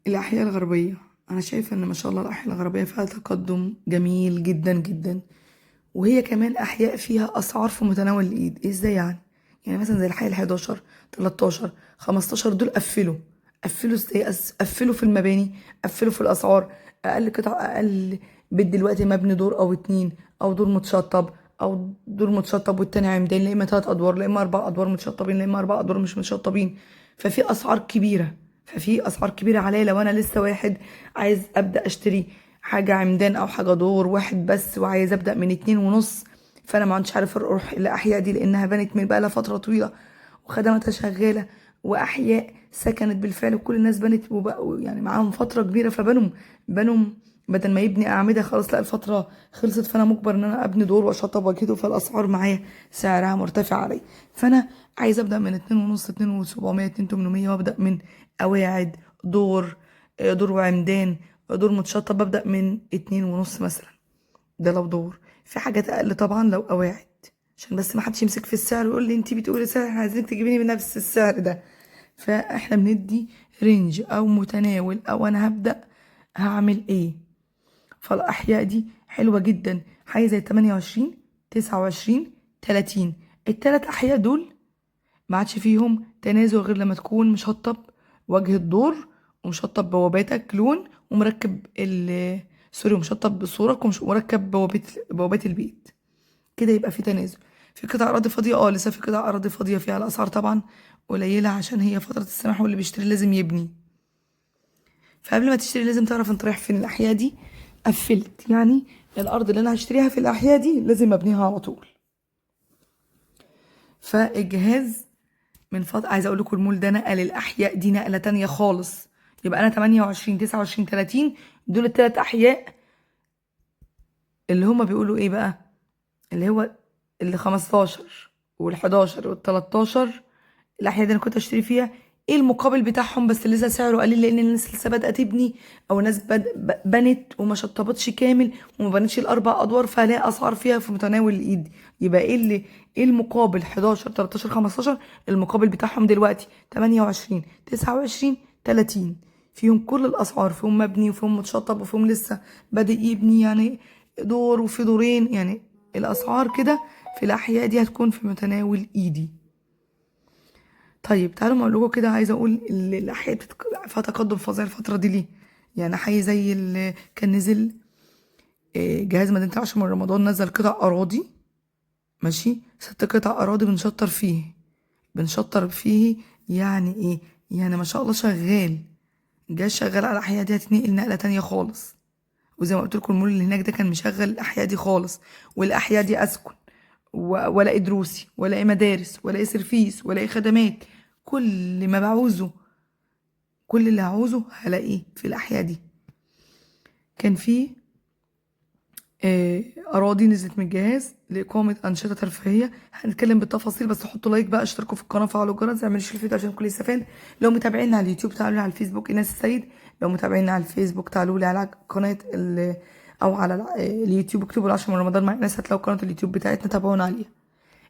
الأحياء الغربية، أنا شايفة إن ما شاء الله الأحياء الغربية فيها تقدم جميل جدا جدا، وهي كمان أحياء فيها أسعار في متناول الإيد. إيه إزاي يعني؟ يعني مثلا زي الحي 11 13 15 دول قفلوا. قفلوا ازاي؟ قفلوا في المباني، قفلوا في الأسعار. أقل قطعة، أقل بيت دلوقتي مبني دور أو 2، أو دور متشطب، أو دور متشطب والتاني عمدان، لا إما 3 أدوار، لا إما 4 أدوار متشطبين، لا إما 4 أدوار مش متشطبين. ففي أسعار كبيرة، ففي أسعار كبيرة عليا. لو أنا لسه واحد عايز أبدأ أشتري حاجة عمدان أو حاجة دور واحد بس، وعايز أبدأ من 2.5، فأنا ما عنديش عارف أروح الأحياء دي لأنها بنت من بقالها فترة طويلة وخدماتها شغالة وأحياء سكنت بالفعل وكل الناس بنت وبقوا يعني معاهم فترة كبيرة، فبنوا بدل ما يبني أعمدة خلاص، لا الفترة خلصت، فأنا مجبر إن أنا أبني دور وأشطب وأجهده، فالأسعار معايا سعرها مرتفع علي. فأنا عايز أبدأ من 2.5، 2.700، 2.800، وأبدأ من قواعد دور، دور وعمدان، دور متشطب، ببدأ من 2.5 مثلا، ده لو دور. في حاجات أقل طبعا لو قواعد، عشان بس ما حدش يمسك في السعر ويقول لي انتي بتقولي سعر، احنا عايزينك تجيبيني بنفس السعر ده. فاحنا بندي range او متناول، او انا هبدأ هعمل ايه. فالاحياء دي حلوة جدا، حاجة زي 28 29 30، التلات احياء دول ما عادش فيهم تنازل غير لما تكون مشطب وجه الدور، ومشطب بواباتك لون، ومركب ال sorry، ومشطب بصورك، ومركب بوابات البيت، كده يبقى في تنازل. في قطع اراضي فاضية، لسه في قطع اراضي فاضية فيها الاسعار طبعا قليله عشان هي فترة السماح، واللي بيشتري لازم يبني. فقبل ما تشتري لازم تعرف انت رايح فين. الاحياء دي قفلت، يعني الارض اللي انا هشتريها في الاحياء دي لازم ابنيها على طول. فالجهاز من فترة، عايزه اقول لكم المول ده نقل الاحياء دي نقله تانية خالص. يبقى انا 28 29 30 دول التلات احياء اللي هما بيقولوا ايه بقى، اللي هو اللي 15 وال11 وال13، الاحياء دي انا كنت اشتري فيها. ايه المقابل بتاعهم؟ بس لسه سعره قليل لان الناس لسه بادئه تبني، او ناس بنت وما شطبتش كامل وما بنتش الاربع ادوار، فهلاقي اسعار فيها في متناول الايد. يبقى ايه المقابل؟ 11 13 15 المقابل بتاعهم دلوقتي 28 29 30، فيهم كل الاسعار، فيهم مبني وفيهم متشطب وفيهم لسه بادئ يبني، يعني دور وفي دورين، يعني الاسعار كده في الاحياء دي هتكون في متناول ايدي. طيب تعالوا ما اقول لكم كده، عايزه اقول الاحياء فيها تقدم فظيع الفترة دي ليه. يعني حي زي اللي كان نزل، جهاز مدينة العاشر من رمضان نزل قطع اراضي، ماشي، 6 قطع اراضي بنشطر فيه، بنشطر فيه يعني ايه؟ يعني ما شاء الله شغال، الجهاز شغال على الاحياء دي، هتنقل نقله تانية خالص. وزي ما قلت لكم المول اللي هناك ده كان مشغل الاحياء دي خالص، والاحياء دي اسكن ولا ايه دروسي ولا ايه مدارس ولا ايه سيرفيس ولا ايه خدمات، كل ما بعوزه، كل اللي هعوزه هلاقيه في الاحياء دي. كان في اراضي نزلت من الجهاز لاقامة انشطة ترفيهية، هنتكلم بالتفاصيل، بس حطوا like بقى، اشتركوا في القناة، فعلوا الجرس، اعملوا share الفيديو عشان كل يستفاد. لو متابعينا على اليوتيوب تعالوا لي على الفيسبوك ايناس السيد، لو متابعينا على الفيسبوك تعالوا لي على قناة او على اليوتيوب، اكتبوا العاشر من رمضان مع ايناس، هتلاقوا قناة اليوتيوب بتاعتنا، تابعونا عليها.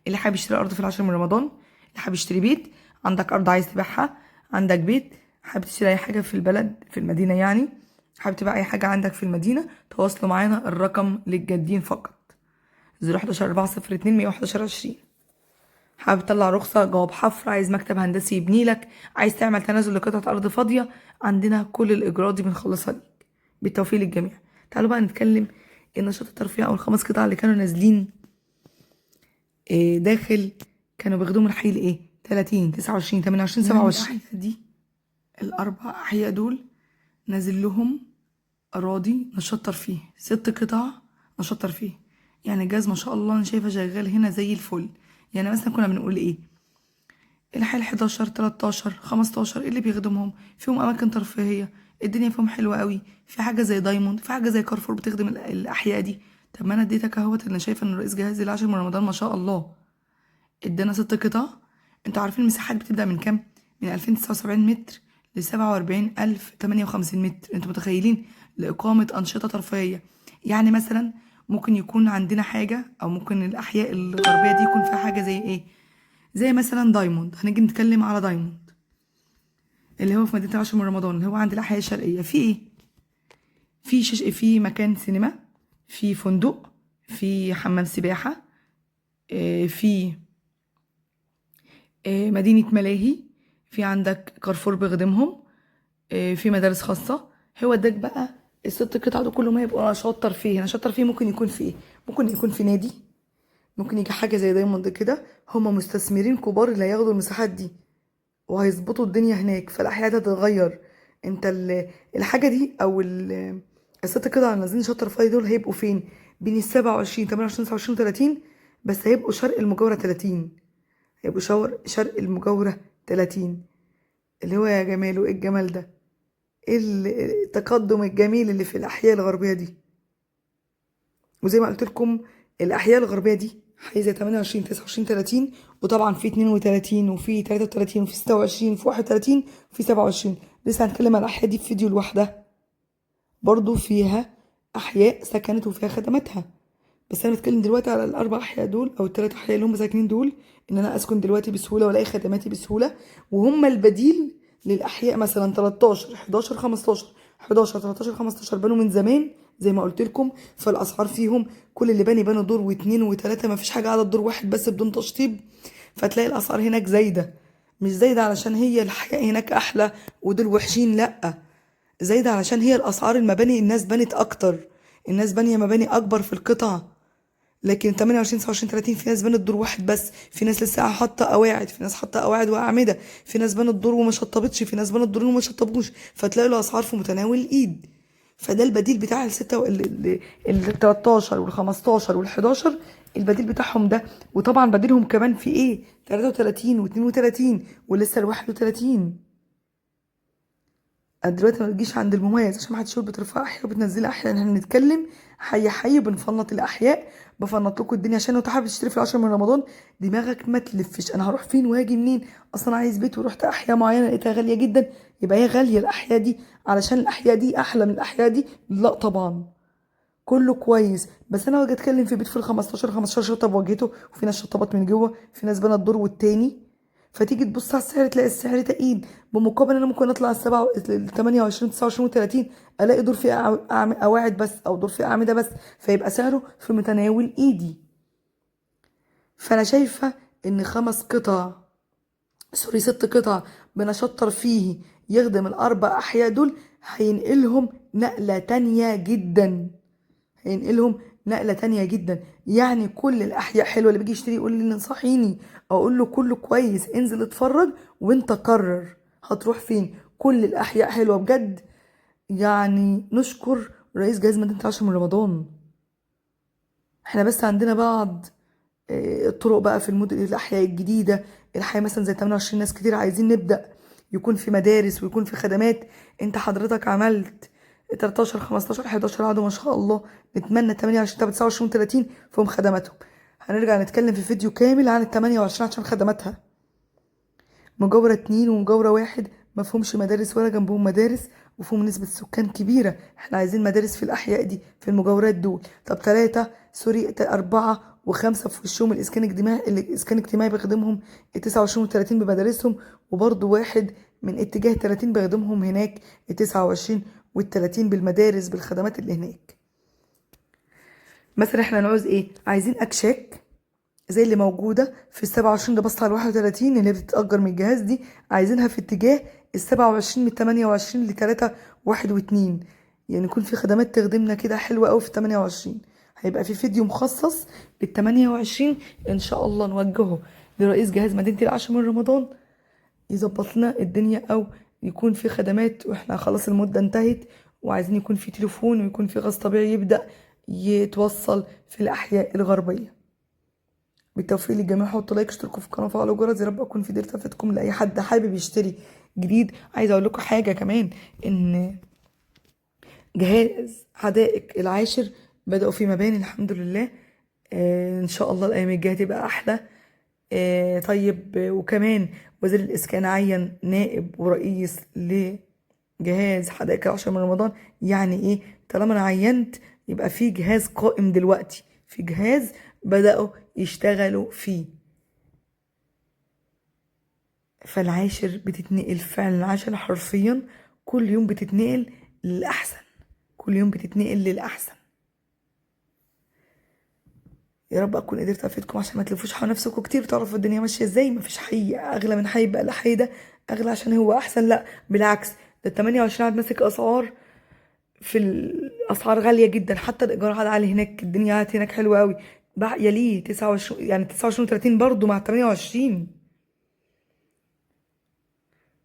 اللي حابب يشتري ارض في العاشر من رمضان، اللي حابب يشتري بيت، عندك ارض عايز تبيعها، عندك بيت حابب تشتري اي حاجة في البلد في المدينة، يعني حابب تبيع اي حاجة عندك في المدينة، تواصلوا معانا، الرقم للجادين فقط 011 402 111 20. حابب تطلع رخصه جواب حفر، عايز مكتب هندسي يبني لك، عايز تعمل تنازل لقطعه ارض فاضية، عندنا كل الاجراءات دي بنخلصها ليك. بالتوفيق للجميع. تعالوا بقى نتكلم النشاط الترفيهي او الخمس قطع اللي كانوا نازلين داخل، كانوا بياخدوهم الحي لايه؟ 30 29 28 27. الأحياء دي الاربع احياء دول نازل لهم اراضي نشاط ترفيه، 6 قطع نشاط ترفيه. يعني الجهاز ما شاء الله انا شايفه شغال هنا زي الفل. يعني مثلا كنا بنقول ايه؟ الحي 11 13 15 اللي بيخدمهم فيهم اماكن ترفيهية، الدنيا فيهم حلوة قوي، في حاجة زي دايموند، في حاجة زي كارفور بتخدم الاحياء دي. طب ما انا اديتك اهوت، انا شايفه ان رئيس جهاز العاشر من رمضان ما شاء الله ادانا 6 قطع. انتوا عارفين المساحات بتبدا من كام؟ من 2079 متر ل 47058 متر. انتوا متخيلين؟ لإقامة أنشطة ترفيهية. يعني مثلا ممكن يكون عندنا حاجة، أو ممكن الأحياء الغربية دي يكون فيها حاجة زي إيه؟ زي مثلا دايموند. هنيجي نتكلم على دايموند. اللي هو في مدينة العاشر من رمضان، اللي هو عند الأحياء الشرقية. في ايه؟ في في مكان سينما، في فندق، في حمام سباحة، في مدينة ملاهي، في عندك كارفور بيخدمهم، في مدارس خاصة. هو اداك بقى الست قطع دول كلهم هيبقوا نشاط ترفيهي. نشاط ترفيهي ممكن يكون في ايه؟ ممكن يكون في نادي، ممكن يجي حاجة زي دايموند كده. هما مستثمرين كبار اللي هياخدوا المساحات دي وهيظبطوا الدنيا هناك، فالأحياء دي هتتغير. انت الحاجة دي او الست قطع اللي نازلين نشاط ترفيهي دول هيبقوا فين؟ بين 27 28 29 30، بس هيبقوا شرق المجاورة 30. هيبقوا شرق المجاورة 30، اللي هو يا جماله، ايه الجمال ده؟ ايه التقدم الجميل اللي في الأحياء الغربية دي؟ وزي ما قلت لكم الأحياء الغربية دي حي زي 28 29 30، وطبعا في 32 وفي 33 وفي 26 وفي 31 وفي 27. لسه هنتكلم على الأحياء دي في فيديو لوحدها، برضو فيها أحياء سكنت وفيها خدماتها، بس أنا بتكلم دلوقتي على الأربع أحياء دول أو التلات أحياء اللي هم ساكنين دول، إن أنا أسكن دلوقتي بسهولة وألاقي خدماتي بسهولة، وهم البديل للأحياء مثلا 13 11 15 11 13 15 بنوا من زمان زي ما قلت لكم، فالأسعار فيهم كل اللي بني بنوا دور واتنين وتلاتة، ما فيش حاجة قاعدة دور واحد بس بدون تشطيب، فتلاقي الأسعار هناك زايدة. مش زايدة علشان هي الحياة هناك أحلى ودول وحشين، لأ، زايدة علشان هي الأسعار المباني الناس بنت أكتر، الناس بانية مباني أكبر في القطع. لكن 28 29 30 في ناس بنت دور واحد بس، في ناس لسه حاطه قواعد، في ناس حاطه قواعد واعمده، في ناس بنت دور وما شطبتش، في ناس بنت دورين وما شطبوش، فتلاقي الاسعار في متناول الايد. فده البديل بتاع الستة ال 13 وال 15 وال 11، البديل بتاعهم ده. وطبعا بديلهم كمان في ايه؟ 33 و 32 ولسه ال 31. دلوقتي ما تجيش عند المميز عشان ما حدش يقول بترفع احياء وبتنزل احياء، احنا بنتكلم حي حي، بنفنط الاحياء، بفنط لكم الدنيا عشان لو انت حابب تشتري في العشر من رمضان دماغك ما تلفش، انا هروح فين وهاجي منين، اصلا عايز بيت ورحت احياء معينة لقيتها غالية جدا، يبقى هي غالية الاحياء دي علشان الاحياء دي احلى من الاحياء دي؟ لا طبعا، كله كويس. بس انا باجي اتكلم في بيت في ال 15 15 شطب واجهته، وفي ناس شطبت من جوه، في ناس بنت الدور والتاني، فتيجي تبص على السعر تلاقي السعر تقيل، بمقابل انا ممكن اطلع السبعة ال 28 29 30 الاقي دور فيه قواعد بس او دور فيه اعمدة بس، فيبقى سعره في متناول ايدي. فانا شايفه ان 6 قطع بنشاط ترفيهي يخدم الاربع احياء دول هينقلهم نقله تانية جدا، هينقلهم نقلة تانية جدا. يعني كل الأحياء حلوة، اللي بيجي يشتري يقول لي انصحيني، أقول له كله كويس، انزل اتفرج وانت قرر هتروح فين. كل الأحياء حلوة بجد. يعني نشكر رئيس جهاز مدينة العاشر من رمضان. احنا بس عندنا بعض الطرق بقى في المدن الأحياء الجديدة، الحياة مثلا زي 28 ناس كتير عايزين نبدأ يكون في مدارس ويكون في خدمات. انت حضرتك عملت 13 15 11 عدو ما شاء الله، نتمنى 28 29 30 فيهم خدماتهم. هنرجع نتكلم في فيديو كامل عن ال 28 عشان خدماتها. مجاورة 2 ومجاورة 1 ما فيهمش مدارس ولا جنبهم مدارس، وفيهم نسبة سكان كبيرة، احنا عايزين مدارس في الأحياء دي في المجاورات دول. طب 4 و5 في وشهم الإسكان الاجتماعي، الإسكان الاجتماعي بيخدمهم ال 29 و 30 بمدارسهم، وبرضه واحد من اتجاه 30 بيخدمهم هناك ال 29 وال 30 بالمدارس بالخدمات اللي هناك. مثلا احنا نعوز ايه؟ عايزين اكشاك زي اللي موجودة في ال 27 ده بص على 31 اللي بتتأجر من الجهاز دي، عايزينها في اتجاه ال 27 من 28 ل 3 1 و2، يعني يكون في خدمات تخدمنا كده حلوة قوي في 28. هيبقى في فيديو مخصص لل 28 ان شاء الله نوجهه لرئيس جهاز مدينة العاشر من رمضان يظبط لنا الدنيا، او يكون في خدمات، واحنا خلاص المدة انتهت وعايزين يكون في تليفون ويكون في غاز طبيعي يبدأ يتوصل في الأحياء الغربية. بالتوفيق للجميع، حطوا لايك، اشتركوا في القناة، وفعلوا الجرس. يا رب اكون في قدرت افيدكم. لاي حد حابب يشتري جديد، عايزه اقول لكم حاجة كمان، ان جهاز حدائق العاشر بدأوا في مباني الحمد لله، ان شاء الله الايام الجاية تبقى احلى. طيب، وكمان وزير الاسكان عين نائب ورئيس لجهاز حدائق العاشر من رمضان. يعني ايه؟ طالما انا عينت يبقى في جهاز قائم دلوقتي، في جهاز بدأوا يشتغلوا فيه. فالعاشر بتتنقل فعلا، العاشر حرفيا كل يوم بتتنقل للأحسن، كل يوم بتتنقل للأحسن. يا رب اكون قدرت افيدكم عشان ما تلفوش حول نفسكم كتير، تعرفوا الدنيا ماشية ازاي. مفيش حي اغلى من حي بقى الحي ده اغلى عشان هو احسن، لا بالعكس، ده 28 قاعد ماسك اسعار، في الاسعار غالية جدا، حتى الايجار عاد عالي هناك، الدنيا قعدت هناك حلوة قوي. بقى يليه 29، يعني 29 و30 برضو مع 28.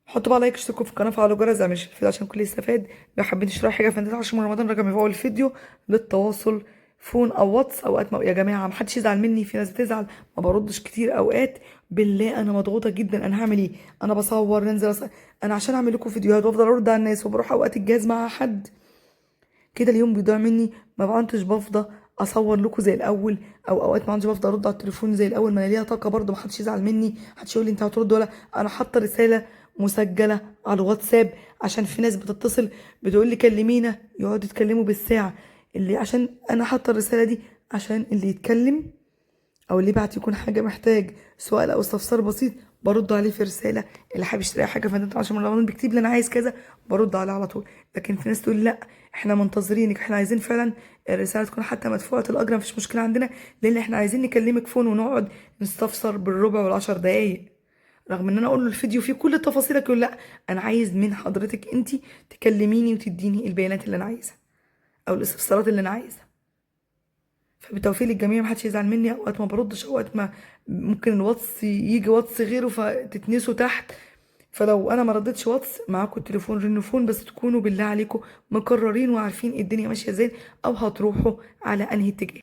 حطوا بقى لايك، اشتركوا في القناة، فعلوا الجرس، اعملوا share الفيديو عشان الكل يستفاد. لو حابين تشتروا حاجة في 19 من رمضان، رقم فوق الفيديو للتواصل phone او واتس. اوقات ما يا جماعة ما حدش يزعل مني، في ناس بتزعل ما بردش كتير اوقات، بالله انا مضغوطه جدا، انا هعمل ايه؟ انا بصور ننزل انا عشان اعمل لكم فيديوهات وافضل ارد على الناس، وبروح اوقات الجهاز مع حد كده اليوم بيضيع مني، ما بقعدش بفضى اصور لكم زي الاول، او اوقات ما عنديش بفضل ارد على التليفون زي الاول، ما انا ليا طاقة برضه، ما حدش يزعل مني، ما حدش يقول لي انت هترد ولا. انا حاطه رسالة مسجله على الواتساب عشان في ناس بتتصل بتقول لي كلمينا، يقعدوا يتكلموا بالساعة، اللي عشان انا حاطه الرسالة دي عشان اللي يتكلم او اللي بعت يكون حاجة محتاج سؤال او استفسار بسيط برد عليه في رسالة. اللي حابب يشتري حاجة فانت عشان رمضان بيكتب لي انا عايز كذا برد عليه على طول. لكن في ناس تقول لا احنا منتظرينك، احنا عايزين فعلا الرسالة تكون حتى مدفوعة الاجر، مفيش مشكلة عندنا، لان احنا عايزين نكلمك phone ونقعد نستفسر بالربع والعشر دقايق، رغم ان انا اقول له الفيديو فيه كل تفاصيلك يقول لا انا عايز من حضرتك انت تكلميني وتديني البيانات اللي انا عايزها او الاستفسارات اللي انا عايزها. فبالتوفيق للجميع، محدش يزعل مني اوقات ما بردش، اوقات ما ممكن الواتس يجي واتس غيره فتتنسوا تحت، فلو انا ما ردتش واتس معاكم التليفون رنوا phone، بس تكونوا بالله عليكم مقررين وعارفين الدنيا ماشية ازاي او هتروحوا على انهي اتجاه.